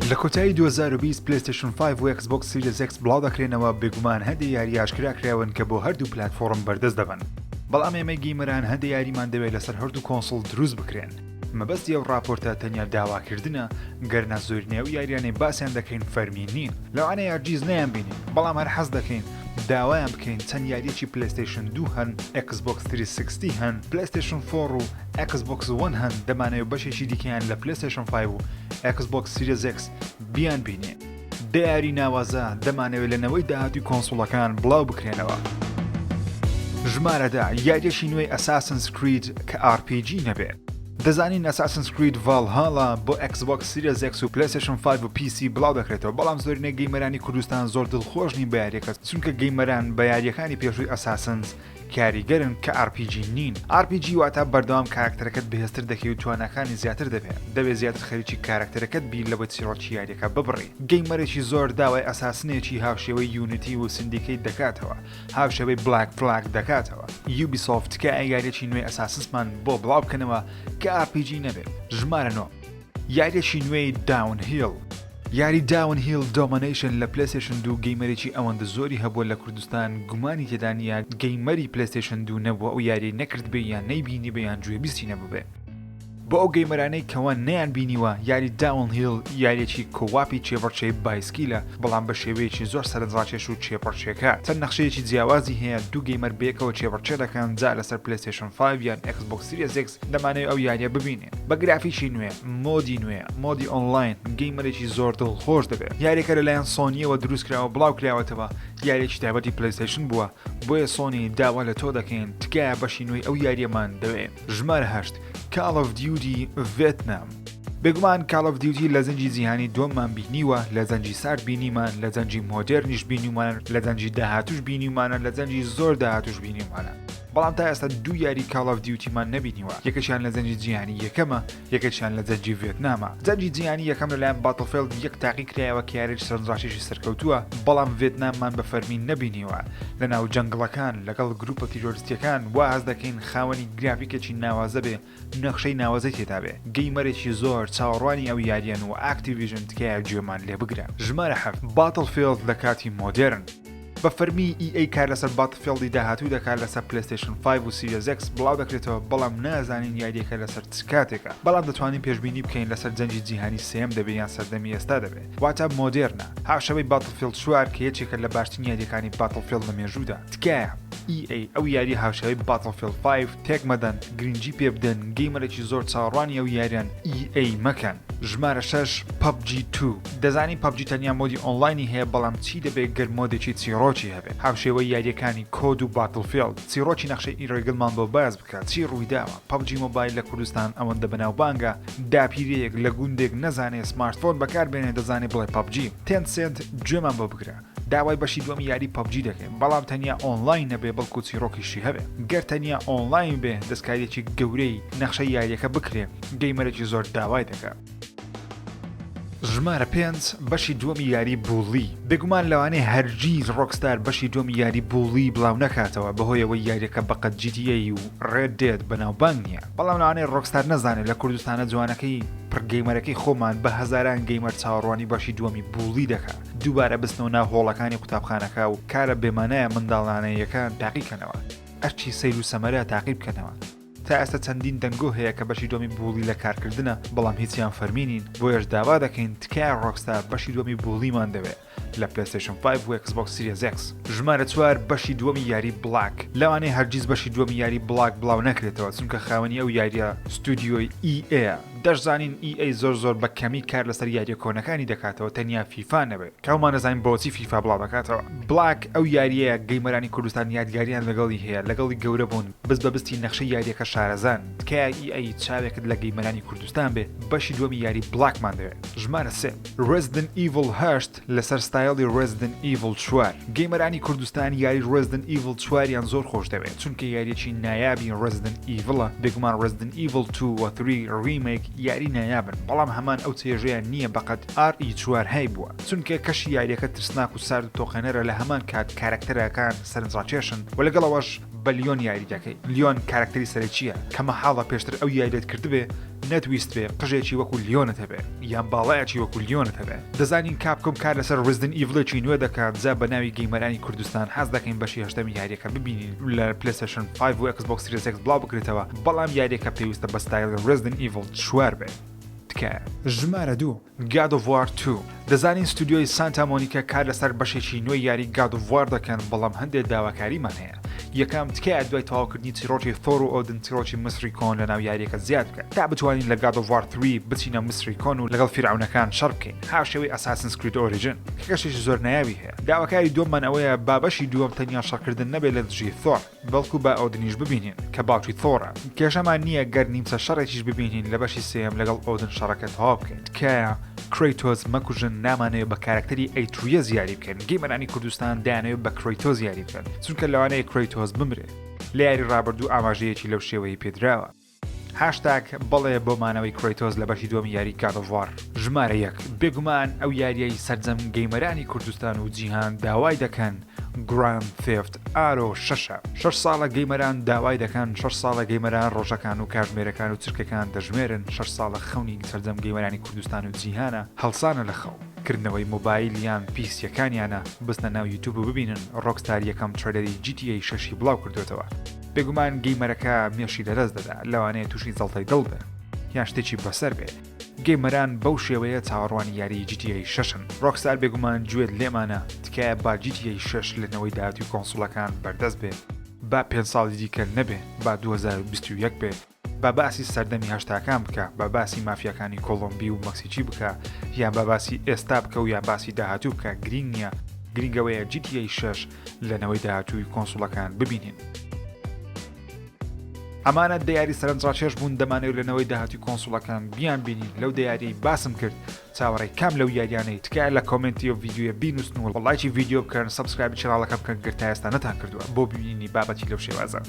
لە کۆتایی 2020 PlayStation 5 و Xbox Series X بڵاو دەکرێنەوە، بێگومان هەندێ یاری ئاشکرا کراون کە بۆ هەردوو پلاتفۆڕم بەردەست دەبن، بەڵام ئێمەی gamer ان هەندێ یاریمان دەوێت لەسەر هەردوو console دروست بکرێن. مەبەستی ئەو ڕاپۆرتە تەنیا داواکردنە، گەرنا زۆرینەی ئەو یاریانەی باسیان دەکەین فەرمی نین، لەوانەیە هەرگیز نەیانبینین، بەڵام هەر حەز دەکەین داوایان بکەین، چەند یارییەکی PlayStation دوو هەن، Xbox 360 هەن، PlayStation four و Xbox One هەن، دەمانەوێت بەشێکی دیکەیان لە PlayStation five و Xbox Series X بیانبینین. دە یاری ناوازە دەمانەوێت لە نەوەی داهاتووی console ەکان بڵاو بکرێنەوە. ژمارە دە، یارییەکی نوێی Assassin's Creed کە RPG نەبێت. دەزانین Assassin's Creed Valhalla بۆ Xbox Series X و PlayStation five و PC بڵاو دەکرێتەوە، بەڵام زۆرینەی gamer انی کوردستان زۆر دڵخۆش نین بە یارییەکە، چونکە gamer ان بە یارییەکانی پێشووی Assassin's کاریگەرن کە RPG نین. RPG واتە بەردەوام کارەکتەرەکەت بەهێزتر دەکەی و تواناکانی زیاتر دەبێ. دەبێ زیاتر خەریکی کارەکتەرەکەت بی لەوەی چیڕۆکی یاریەکە ببڕی. gamer ێکی زۆر داوای Assassin ێکی هاوشێوەی Unity و Syndicate دەکاتەوە، هاوشێوەی Black Flag دەکاتەوە. Ubisoft تکایە یاریەکی نوێی Assassin's مان بۆ بڵاو بکەنەوە کە RPG نەبێ. ژمارە نۆ. یاریەکی نوێی Downhill. یاری Downhill Domination لە PlayStation دوو gamer ێکی ئەوەندە زۆری هەبووە لە کوردستان گومانی تێدا نییە gamer ی PlayStation دوو نەبووە ئەو یاریەی نەکردبێ یان نەیبینیبێ یان گوێبیستی نەبووبێ. بۆ ئەو gamer انەی کەوا نەیان بینیوە یاری Downhill یاریەکی co-op ی کێبڕکێی بایسکیلە بەڵام بە شێوەیەکی زۆر سەرنجڕاکێش و کێبڕکێکار چەند نەخشەیەکی جیاوازی هەیە دوو gamer بەیەکەوە کێبڕکێ دەکەن جا لەسەر PlayStation five یان Xbox Series X دەمانەوێ ئەو یاریە ببینین. بە گرافیکی نوێ، mode ی نوێ، mode ی ئۆنلاین، gamer ێکی زۆر دڵخۆش دەبێت. یاریەکە لەلایەن سۆنیەوە دروستکراوە بڵاوکراوەتەوە، یاریەکی تایبەتی PlayStation بووە، بۆیە سۆنی داوا لە تۆ دەکەین تکایە بەشی نوێی ئەو یاریەمان دەوێ. ژمارە هەشت، Call of Duty Vietnam. بێگومان Call of Duty لە جەنگی جیهانی دووەممان بینیوە، لە جەنگی سارد بینیمان، لە جەنگی مۆدێرنیش بینیومانە، لە جەنگی داهاتووش بینیومانە، لە جەنگی زۆر داهاتووش بینیومانە. بەڵام تا ئێستا دوو یاری Call of Duty مان نەبینیوە، یەکێکیان لە جەنگی جیهانی یەکەمە، یەکێکیان لە جەنگی ڤێتنامە. جەنگی جیهانی یەکەم لەلایەن Battlefield یەک تاقی کرایەوە کە یاریی سەرنجڕاکێشی سەرکەوتووە، بەڵام ڤێتناممان بە فەرمی نەبینیوە. لەناو جەنگڵەکان لەگەڵ گروپە تیرۆرستییەکان وا هەست دەکەین خاوەنی گرافیکێکی ناوازە بێ، نەخشەی ناوازەی تێدابێ. gamer ێکی زۆر چاوەڕوانی ئەو یارییەن و Activision تکایە گوێمان لێ بگرە. ژمارە حەفت، Battlefield لە کاتی مۆدێرن. بە فەرمی EA کار لەسەر Battlefield ی داهاتوو دەکات لەسەر PlayStation five و Series X بڵاو دەکرێتەوە بەڵام نازانین یارییەکە لەسەر چ کاتێکە بەڵام دەتوانین پێشبینی بکەین لەسەر جەنگی جیهانی سێیەم دەبێ یان سەردەمی ئێستا دەبێ واتە مۆدێرنە هاوشێوەی Battlefield چوار کە یەکێکە لە باشترین یارییەکانی Battlefield لە مێژوودا تکایە EA ئەو یاریە هاوشێوەی Battlefield five تێک مەدەن گرنگی پێ بدەن gamer ێکی زۆر چاوەڕوانی ئەو یاریان EA مەکەن. ژمارە شەش، PUBG two. دەزانین PUBG تەنیا mode ی ئۆنڵاینی هەیە بەڵام چی دەبێ گەر mode ێکی چیڕۆکی هەبێ هاوشێوەی یاریەکانی COD و Battlefield چیڕۆکی نەخشەی Erangel مان بۆ باس بکە چی ڕوویداوە PUBG Mobile لە کوردستان ئەوەندە بەناوبانگە داپیرەیەک لە گوندێک نەزانێ smartphone بەکار بێنێ دەزانێ بڵێ PUBG Tencent گوێمان بۆ بگرە داوای بەشی دووەمی یاری PUBG دەکەین بەڵام تەنیا ئۆنڵاین نەبێ بەڵکو چیڕۆکیشی هەبێ گەر تەنیا ئۆنڵاین بێ دەستکاریەکی گەورەی نەخشەی یاریەکە بکرێ gamer ێکی زۆر داوای دەکا. ژمارە پێنج، بەشی دووەمی یاری Bully. بێگومان لەوانەیە هەرگیز Rockstar بەشی دووەمی یاری Bully بڵاو نەکاتەوە بەهۆی ئەوەی یاریەکە بەقەد GTA و Red Dead بەناوبانگ نییە بەڵام لەوانەیە Rockstar نەزانێت لە کوردستانە جوانەکەی پڕ gamer ەکەی خۆمان بە هەزاران gamer چاوەڕوانی بەشی دووەمی Bully دەکا دووبارە بچنەوە ناو هۆڵەکانی قوتابخانەکە و کارە بێمانایە منداڵانەییەکان تاقیکەنەوە ئەرچی سەیر و سەمەرە تاقی بکەنەوە. تا ئێستا چەندین دەنگۆ هەیە کە بەشی دووەمی Bully لە کارکردنە بەڵام هیچیان فەرمی نین بۆیەش داوا دەکەین تکایە Rockstar بەشی دووەمی Bully مان دەوێ لە PlayStation 5 و Xbox Series X. ژمارە چوار بەشی دووەمی یاری Black لەوانەیە هەرگیز بەشی دووەمی یاری Black بڵاو نەکرێتەوە چونکە خاوەنی ئەو یاریە ستودیۆی EA ە دەشزانین EA زۆر زۆر بە کەمی کار لەسەر یاریە کۆنەکانی دەکاتەوە تەنیا FIFA نەبێت کاومان دەزانین بۆچی FIFA بڵاو دەکاتەوە Black ئەو یاریەیە gamer انی کوردستان یادگاریان لەگەڵی هەیە لەگەڵی گەورە بوون بست بە بستی نەخشەی یاریەکە شارەزان تکایە EA چاوێکت لە gamer انی کوردستان بێ بەشی دووەمی یاری Black مان دەوێت ژمارە سێ Resident Evil هەشت لەسەر ستایڵی Resident Evil چوار gamer انی کوردستان یاری Resident Evil چواریان زۆر خۆش دەوێت چونکە یاریەکی نایابی Resident Evil ە بێگومان Resident Evil two و three remake یاری نایابن بەڵام هەمان ئەو چێژەیان نییە بەقەد RE چوار هەیبووە چونکە کەشی یاریەکە ترسناک و سارد و تۆقێنەرە لە هەمان کات کارەکتەرەکان سەرنجڕاکێشن و لەگەڵ ئەوەش بە لیۆن یاری دەکەی لیۆن کارەکتەری سەرەکیە کە مەحاڵە پێشتر ئەو یاریەت کردبێ. نەتویستبێ قژێکی وەکو لیۆنت هەبێ یان باڵایەکی وەکو لیۆنت هەبێ. دەزانین کاپکۆم کار لەسەر Resident Evil ێکی نوێ دەکات جا بە ناوی gamer انی کوردستان حەز دەکەین بەشی هەشتەمی یاریەکە ببینین لە PlayStation 5 و Xbox Series X بڵاو بکرێتەوە بەڵام یاریەکە پێویستە بە ستایلی Resident Evil 4 بێت. تکایە. ژمارە دوو. God of War 2 دەزانین ستودیۆی سانتا مۆنیکا کار لەسەر بەشێکی نوێی یاری God of War دەکەن بەڵام هەندێک داواکاریمان هەیە یەکەم تکایە دوای تەواوکردنی چیرۆکی ثۆر و ئۆدن چیرۆکی میسری کۆن لەناو یاریەکە زیاد بکە تا بتوانین لە God of War 3 بچینە میسری کۆن و لەگەڵ فیرعەونەکان شەڕ بکەین هاوشێوەی Assassin's Creed Origins کە کەشێکی زۆر نایابی هەیە داواکاری دووەممان ئەوەیە با بەشی دووەم تەنیا شەڕکردن نەبێت لە دژی ثۆر بەڵکو با ئۆدنیش ببینین کە باوکی ثۆرە. کێشەمان نییە گەر نیمچە شەڕێکیش ببینین لە بەشی سێیەم لەگەڵ ئۆدن شەڕەکە تەواو بکەین. تکایە کرەیتۆس مەکوژن نامانەوێت بە کارەکتەری ئەیتریەس یاری بکەین gamer انی کوردستان دەیانەوێت بە کرەیتۆس یاری بکەن چونکە لەوانەیە کرەیتۆس بمرێ لە یاری ڕابردوو ئاماژەیەکی لەو شێوەیەی پێدراوە. هاشتاگ بەڵێ بۆ مانەوەی کرەیتۆس لە بەشی دووەمی یاری God of War. ژمارە یەک، بێگومان ئەو یاریەی سەرجەم gamer انی کوردستان و جیهان داوای دەکەن Grand Theft Auto شەشە. شەش ساڵە gamer ان داوای دەکەن، شەش ساڵە gamer ان ڕۆژەکان و کاژمێرەکان و چرکەکان دەژمێرن، شەش ساڵە خەونی سەرجەم gamer انی کوردستان و جیهانە هەڵسانە لە خەو، کردنەوەی مۆبایل یان PC یەکانیانە بچنە ناو یوتوب و ببینن ڕۆکستار یەکەم trailer ی GTA شەشی بڵاو کردۆتەوە. بێگومان gamer ەکە مێشکی لەدەست دەدا، لەوانەیە تووشی جەڵتەی دڵ بێ یان شتێکی بەسەر بێ. gamer ان بەو شێوەیە چاوەڕوانی یاریی GTA شەشن. ڕۆکستار بێگومان گوێت لێمانە، تکایە با GTA شەش لە نەوەی داهاتووی console ەکان بەردەست بێ، با پێنج ساڵی دیکە نەبێ، با 2021 بێ. با باسی سەردەمی هەشتاکان بکە، با باسی مافیاکانی کۆڵۆمبی و مەکسیکی بکە، یان با باسی ئێستا بکە و یان باسی داهاتوو بکە، گرینگ نییە، گرینگ ئەوەیە GTA 6 لە نەوەی داهاتووی console ەکان ببینین. ئەمانە دە یاری سەرنجڕاکێش بوون، دەمانەوێت لە نەوەی داهاتووی console ەکان بیانبینین، لەو دە یاریەی باسم کرد چاوەڕێی کام لەو یاریانەی؟ تکایە لە comment ی ئەو ڤیدیۆیە بینوسن و ڵایکی ڤیدیۆ بکەن subscribe ی channel ەکە بکەن گەر تا ئێستا نەتان کردووە بۆ بینینی بابەتی لەو شێوازە.